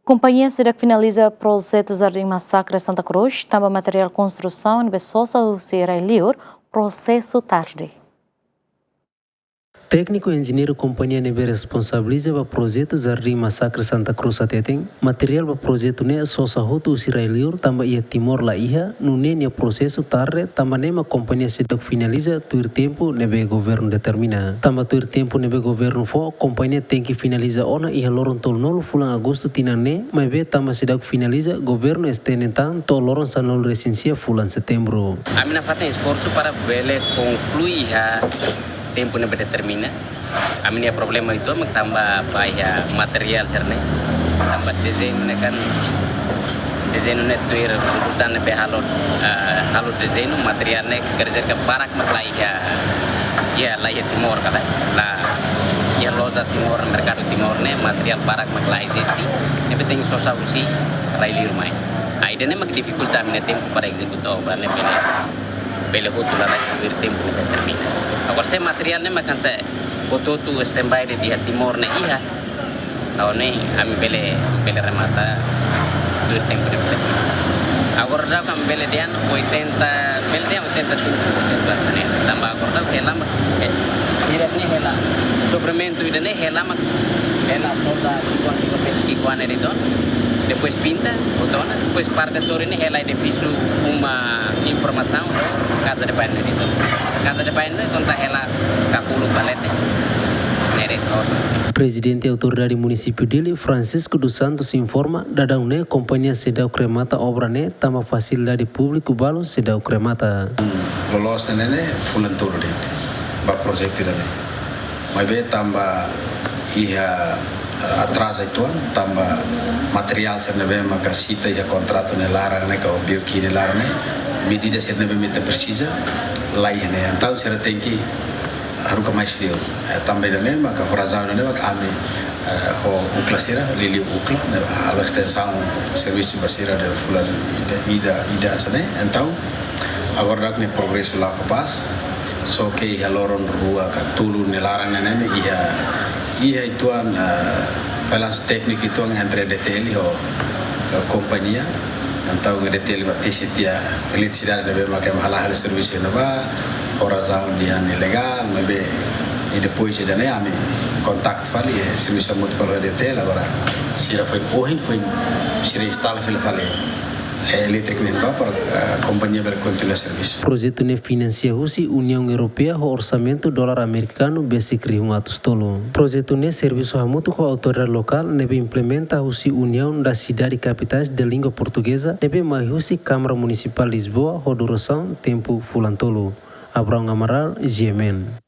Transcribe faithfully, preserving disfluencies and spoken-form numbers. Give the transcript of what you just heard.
Kompañia seidauk finaliza projetu Jardim Massacre Santa Cruz, tanba materiál konstrusaun ne'ebé sosa husi rai-liur, prosesu tarde. Tékniku enjeñeiru kompañia ne'ebé responsabiliza ba projetu Jardim Massacre Santa Cruz hateten, materiál ba projetu ne'e sosa hotu husi rai-liur, tanba iha Timor laiha, nune'e nia prosesu tarde, tanba ne'e mak kompañia seidauk finaliza tuir tempu ne'ebé governu determina. Tanba tuir tempu ne'ebé governu fó, kompañia tenke finaliza ona iha loron tolunulu fulan Agostu tinan ne'e, maibé tanba seidauk finaliza, governu estende tan to'o loron sanulu-resin-sia fulan Setembru. Ami nafatin esforsu para bele konklui iha tempu ne'ebé determina. Ami-nia problema uitoan mak tanba ba iha materiál sira-ne'e. Tanba dezeñu ne'e kan, dezeñu ne'e tuir konsultante ne'ebé halo, eh, halo dezeñu, materiál ne'e, quer dizer que barak mak la iha, iha, la iha Timor ka lae. La iha loja Timor, merkadu Timor ne'e, materiál barak mak la eziste. Ne'ebé tenke sosa husi rai-liur mai. Ah, ida-ne'e mak difikulta ami-nia tempu para ezekuta obra ne'e bele, bele hotu lalais tuir tempu ne'ebé determina. Agora se materiál ne'e mak hanesan hotu-hotu standby de'it iha Timor ne'e iha. Ha'u hanoin ami bele, bele remata tuir tempu ne'ebé determina. Agora daudaun ami bele dehan oitenta, bele dehan oitenta e cinco por cento hanesan ne'e. Tanba agora daudaun hela mak, eh, ida-ne'e hela, suprimentu ida-ne'e hela mak, hela solda ki'ikoan, ki'ikoan, ki'ikoan ne'e de'it ona. Depois pinta, hotu ona, depois parte sorin ne'e hela edifísiu uma informasaun, casa de banho ne'e de'it ona. Casa de banho ne'e konta hela kakulu ba leten. Ne'e de'it ona. Prezidente Autoridade Munisípiu Dili, Francisco dos Santos, informa, daudaun ne'e kompañia seidauk remata obra ne'e, tanba fasilidade públiku balu seidauk remata. Loloos ne'e ne'e fulan tolu de'it ba projetu ida-ne'e. Maibé tanba iha, eh, atraza uitoan, tanba materiál sira ne'ebé maka sita iha kontratu nia laran ne'e ka obioki nia laran ne'e, medida sira ne'ebé mak ita presiza, la iha ne'e. Entaun sira tenke haruka mai liu. Eh, tanba ida-ne'e maka ho razaun ida-ne'e maka ami, eh, ho UCLA sira, liuliu UCLA, ne'e halo estensaun servisu ba sira iha fulan ida, ida, ida hanesan ne'e. Entaun agora daudaun ne'e progresu la kapás, só ke iha loron rua ka tolu nia laran ne'e ne'e iha, iha uitoan, eh, balansu tékniku uitoan entre D T L ho, eh, kompañia. Entaun D T L ba tesi tiha eletrisidade ne'ebé maka ema hala'o halo servisu ne'ebá, ho razaun dehan ilegál, maibé i depois ida-ne'e ami kontaktu fali, eh, servisu hamutuk fali ho D T L, agora sira foin, ohin foin sira instala fila fali, eh, elétriku ne'ebá para, eh, kompañia bele kontinua servisu. Projetu ne'e finansia husi Uniaun Europeia ho orsamentu dolar amerikanu besik rihun atus tolu. Projetu ne'e servisu hamutuk ho autoridade lokál ne'ebé implementa husi União das Cidades Capitais de Língua Portuguesa ne'ebé mai husi Câmara Municipal Lisboa ho durasaun tempu fulan tolu. Abraão Amaral, G M N.